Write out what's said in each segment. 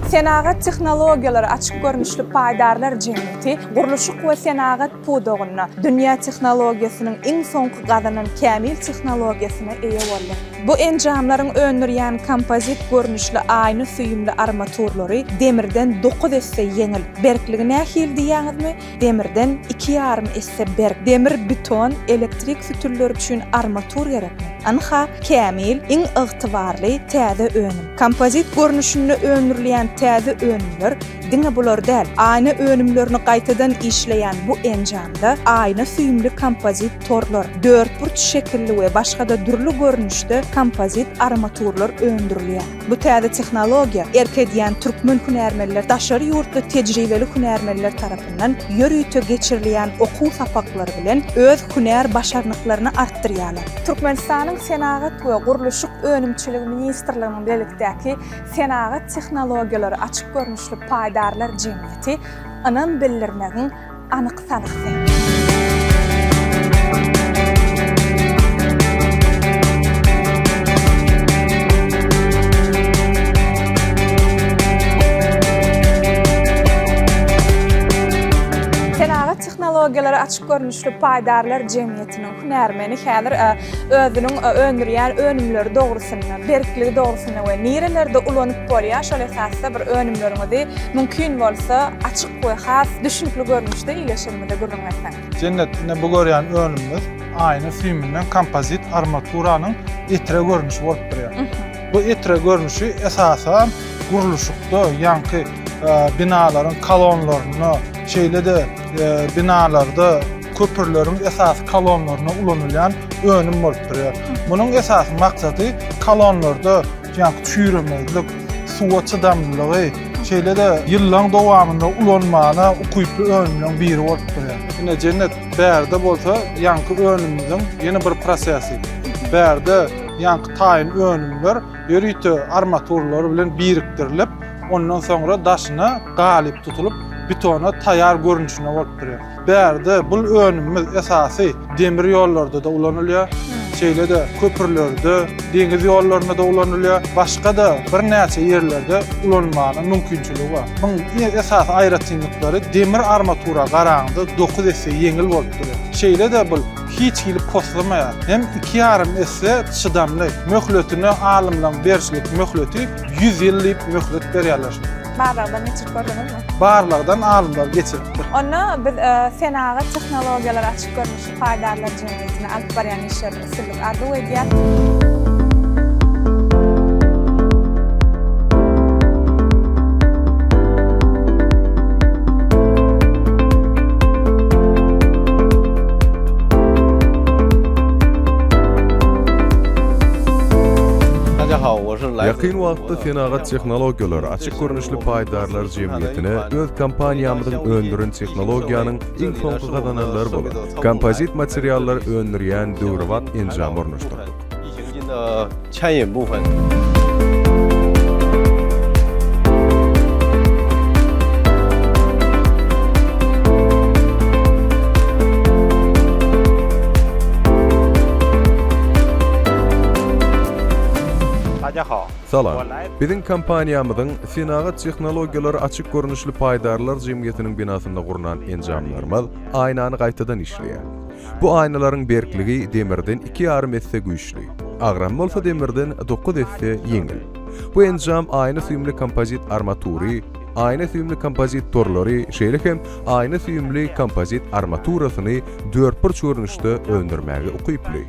Senagat tehnologiýalary açyk görnüşli paýdarlar jemgyýeti gurluşyk we senagat pudagynda dünýä tehnologiýasynyň iň soňky gazanan kämil tehnologiýasyna eýe boldy. Bu enjamlaryň öndürýän kompozit görnüşli aýna süýümli armaturlary demirden dokuz esse ýeňil. Berkligi nähili diýýäňizmi? Demirden iki ýarym esse berk. Demir, beton, elektrik sütünleri üçin armatur gerekmi? Ynha, kämil, iň ygtybarly täze önüm. Kompozit görnüşinde öndürilýän täze önümler diňe bular däl. Aýna önümlerini gaýtadan işleýän bu enjamda aýna süýümli kompozit torlar, dörtburç şekilli we başga-da dürli görnüşde kompozit armaturlar öndürilýär. Bu täze tehnologiýa erk edýän türkmen hünärmenler daşary ýurtly tejribeli hünärmenler tarapyndan ýörite geçirilýän okuw sapaklary bilen öz hünär başarnyklaryny artdyrýarlar. Türkmenistanyň Senagat we gurluşyk önümçiligi ministrliginiň bilelikdäki Senagat tehnologiýalary açyk görnüşli paýdarlar jemgyýeti ynam bildirmegiň anyk salgysy. Senagat tehnologiýalary açyk görnüşli paýdarlar jemgyýetiniň hünärmeni häzir özüniň öndürýän önümleri dogrusynda, berkligi dogrusynda we nirelerde ulanyp bolýar, şol esasda bir önümleriňizi mümkin bolsa açyk we has düşnükli görnüşde ileşigimize gürrüň berseň. Jennet, ine bu görýän önümimiz aýna süýüminden kompozit armaturanyň etre görnüşi bolup durýar. Bu etre görnüşi esasan gurluşykda, ýaňky binalaryň kolonlarynda, şeýle-de binalarda köprüleriň esasy kolonlarynda ulanylýan önüm bolup durýar. Munuň esasy maksady kolonlarda ýaňky çüýremezlik, suwa çydamlylygy, şeýle-de ýyllaryň dowamynda ulanmana ukyply önümleriň biri bolup durýar. Ine Jennet, bärde bolsa ýaňky önümimiziň ýene bir prosesi. Bärde ýaňky taýyn önümler ýörite armaturlar bilen birikdirilip, ondan soňra daşyna galyp tutulyp, betona taýýar görnüşinde bolup durýar. Bärde bul önümimiz esasy demir ýollarda-da ulanylýar, şeýle-de köprülerde, deňiz ýollarynda-da ulanylýar, başga-da birnäçe ýerlerde ulanmana mümkinçiligi bar. Munuň esasy aýratynlyklary demir armatura garanyňda dokuz esse ýeňil bolup durýar. Şeýle-de bul hiç hili poslamaýar. Hem iki ýarym esse çydamly. Möhletine alymlaryň berşlik möhleti 100 ýyl diýip möhlet berýärler. Barlagdan geçirip gördüňizmi? Barlagdan alymlar geçiripdir. Onda biz Senagat tehnologiýalary açyk görnüşli paýdarlar jemgyýetine alyp barýan işlerinde üstünlik arzuw edýäs. Ýakyn wagtda Senagat tehnologiýalary açyk görnüşli paýdarlar jemgyýetine öz kompaniýamyzyň öndüren tehnologiýanyň iň soňky gazananlary bolan kompozit materiallary öndürýän döwrebap enjamy ornaşdyrdyk. Salam. Biziň kompaniýamyzyň Senagat tehnologiýalary açyk görnüşli paýdarlar jemgyýetiniň binasynda gurnan enjamlarymyz aýnany gaýtadan işleýär. Bu aýnalaryň berkligi demirden iki ýarym esse güýçli, agramy bolsa demirden dokuz esse ýeňil. Bu enjam aýna süýümli kompozit armatury, aýna süýümli kompozit torlary, şeýle hem aýna süýümli kompozit armaturasyny dörtburç görnüşde öndürmäge ukyply.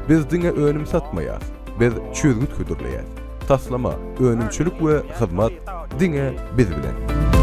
Biz diňe önüm satmaýas, biz çözgüt hödürleýäs. Taslama, önümçilik we hyzmat diňe biz bilen!